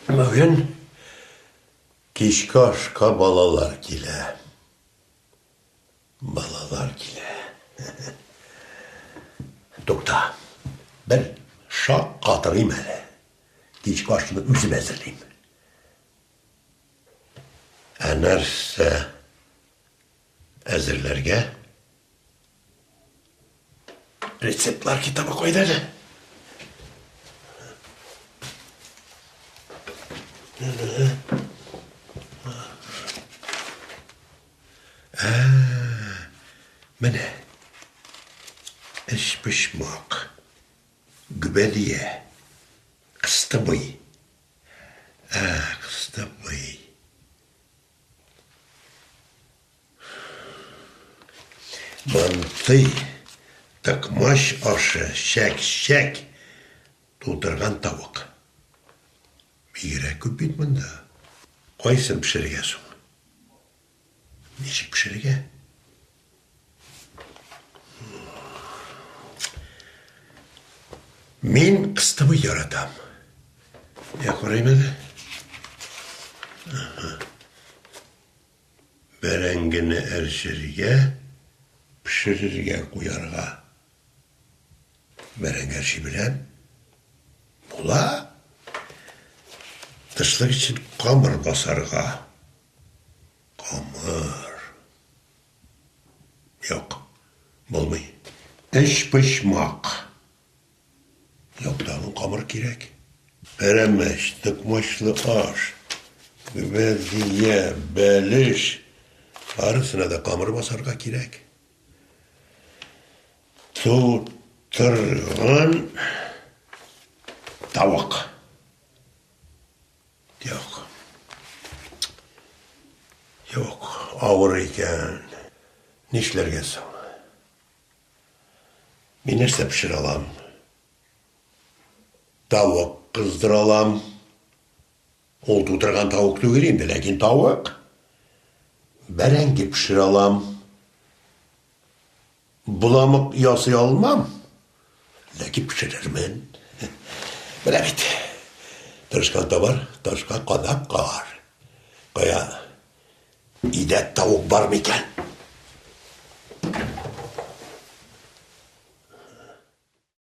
Бүген кичке ашка балалар килә. Балалар килә. Тукта. Бер шак катырыйм әле. Кичке ашны үзем әзерлим. Ә нәрсә әзерләргә? Рецептлар китабы кайда әле? Ә, менә. Эчпочмак. Гөбәдия. Кыстыбый. Ә, кыстыбый. Мантый, токмач ашы, чәк-чәк, тутырган тавык. Бигрәк күп бит монда. Кайсын пешерергә соң? Ничек пешерергә? Мин кыстыбый яратам. Я карыйм әле. Бәрәңгене әрчергә, пешерергә куярга. Бәрәңге әрчи беләм. Була. Тышлык өчен камыр басарга. Камыр. Юк, булмый. Өчпочмак. Юк, тагын камыр кирәк. Пәрәмәч, токмачлы аш, гөбәдия, бәлеш. Барысына да камыр басарга кирәк. Тутырган тавык. Юк. Юк, авыр икән. Нишләргә соң? Мин нәрсә пешерә алам? Тавык кыздыра алам. Ул тутырган тавык түгел инде, ләкин тавык. Бәрәңге пешерә алам. Боламык ясый алмам, ләкин пешерермен. Менә бит. Тырышкан табар, ташка кадак кагар. Кая, өйдә тавык бар микән?